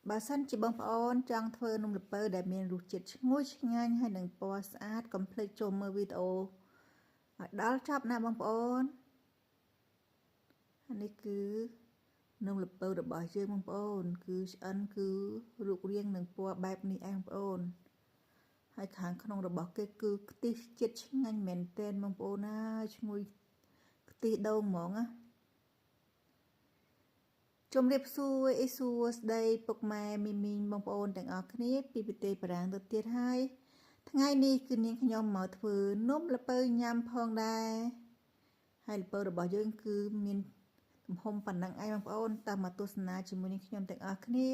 បើសិនជាបងប្អូនចង់ធ្វើនំល្ពៅដែលមានរសជាតិឈ្ងុយឆ្ងាញ់ហើយនិងពណ៌ស្អាតកុំភ្លេចចូលមើលវីដេអូឲ្យដល់ចប់ណាបងប្អូននេះគឺនំល្ពៅរបស់យើងបងប្អូន គឺឆ្អិនគឺរូបរាងនិងពណ៌បែបនេះឯងបងប្អូនហើយខាងក្នុងរបស់គេគឺខ្ទិះជាតិឆ្ងាញ់មែនទែនបងប្អូនណាឈ្ងុយខ្ទិះដូងហ្មងណាជំរាបសួរអីសួស្តីពុកម៉ែមីមីងបងប្អូនទាំងអស់គ្នាពីប្រទេសបារាំងទៅទៀតហើយថ្ងៃនេះគឺនាងខ្ញុំមកធ្វើនំល្ពៅញ៉ាំផងដែរហើយល្ពៅរបស់យើងគឺមានទំហំប៉ុណ្ណឹងឯងបងប្អូនតាមមកទស្សនាជាមួយនាងខ្ញុំទាំងអស់គ្នា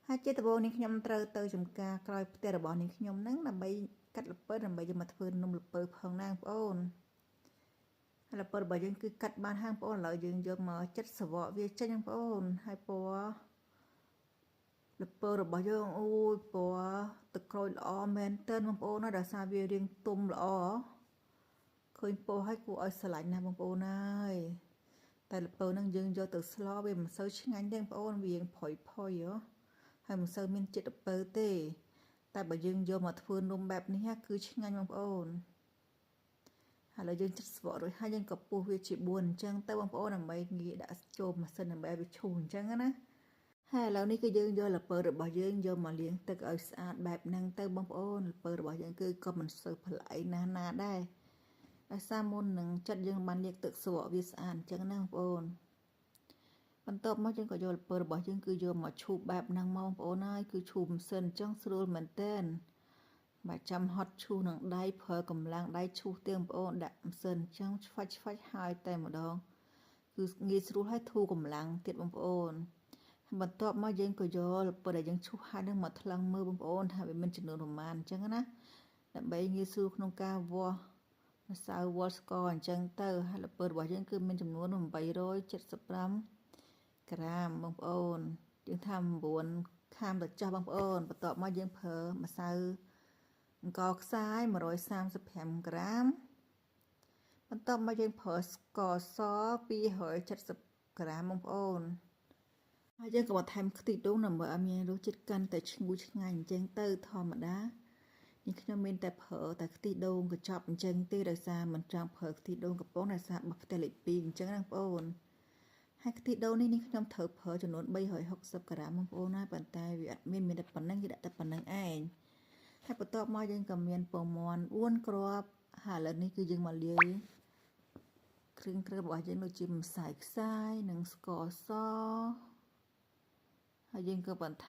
ហើយជាដំបូងនាងខ្ញុំត្រូវទៅចំការក្រោយផ្ទះរបស់នាងខ្ញុំហ្នឹងដើម្បីកាត់ល្ពៅដើម្បីយកមកធ្វើនំល្ពៅផងណាបងប្អូនហើយល្ពៅរបស់យើងគឺកាត់បានហាងបងប្អូនឥឡូវយើងយកមកចិត្តសវកវាចេញបងប្អូនហើយពណ៌ល្ពៅរបស់យើងអូយពណ៌ទឹកក្រូចល្អមែនទែនបងប្អូនណាដោយសារវារៀងទុំល្អឃើញពណ៌ហើយគួរឲ្យស្រឡាញ់ណាស់បងប្អូនហើយតែល្ពៅហ្នឹងយើងយកទៅស្លវាមិនសូវឆ្ងាញ់ទេបងប្អូនវាផុយផុយហ៎ហើយមិនសូវមានជាតិល្ពៅទេ តែបើយើងយកមកធ្វើនំបែបនេះគឺឆ្ងាញ់បងប្អូនឥឡូវយើងចិត្តស្វក់រួចហើយយើងក៏ពុះវាជា4អញ្ចឹងទៅបងប្អូនដើម្បីងាយដាក់ចូលម៉ាស៊ីនដើម្បីឲ្យវាឈូសអញ្ចឹងណាហើយឥឡូវនេះគឺយើងយកល្ពៅរបស់យើងយកមកលាងទឹកឲ្យស្អាតបែបហ្នឹងទៅបងប្អូនល្ពៅរបស់យើងគឺក៏មិនសូវប្លែកណាស់ណាដែរដោយសារមុននឹងចិត្តយើងបានលាងទឹកស្វក់វាស្អាតអញ្ចឹងណាបងប្អូនបន្ទាប់មកយើងក៏យកល្ពៅរបស់យើងគឺយកមកឈូសបែបហ្នឹងមកបងប្អូនហើយគឺឈូសម៉ាស៊ីនអញ្ចឹងស្រួលមែនទែនបើចាំហត់ឈូសនឹងដៃប្រើកម្លាំងដៃឈូសទេបងប្អូនដាក់ម៉ាស៊ីនអញ្ចឹងឆ្វាច់ឆ្វាច់ហើយតែម្ដងគឺងាយស្រួលហើយធូរកម្លាំងទៀតបងប្អូនបន្ទាប់មកយើងក៏យកល្ពៅដែលយើងឈូសហើយនឹងមកថ្លឹងមើលបងប្អូនថាវាមានចំនួនប្រមាណអញ្ចឹងណាដើម្បីងាយស្រួលក្នុងការវាស់ម្សៅវាល់ស្ករអញ្ចឹងទៅហើយល្ពៅរបស់យើងគឺមានចំនួន875ក្រាមបងប្អូនយើងថា9ខាមទៅចាស់បងប្អូនបន្ទាប់មកយើងប្រើម្សៅអង្ករខ្សាយ135ក្រាមបន្ទាប់មកយើងប្រើស្ករស270ក្រាមបងប្អូនហើយយើងក៏បន្ថែមខ្ទិះដូងដើម្បីឲ្យមានរសជាតិកាន់តែឈ្ងុយឆ្ងាញ់អញ្ចឹងទៅធម្មតានេះខ្ញុំមានតែប្រើតែខ្ទិះដូងកញ្ចប់អញ្ចឹងទេដោយសារមិនចង់ប្រើខ្ទិះដូងកំប៉ុងដោយសារបោះផ្ទះលេខ2អញ្ចឹងណាបងប្អូនហើយខ្ទិះដូងនេះនេះខ្ញុំត្រូវប្រើចំនួន360ក្រាមបងប្អូនណាប៉ុន្តែវាអត់មានមានតែប៉ុណ្្នឹងគេដាក់តែប៉ុណ្្នឹងឯងហើយបន្ទាប់មកយើងក៏មានពងមាន់4គ្រាប់ហើយឥឡូវនេះគឺយើងមកលាយគ្រឿងក្រៅរបស់យើងដូចជាម្សៅខ្សាយនិងស្ករសហើយយើងក៏បន្ថ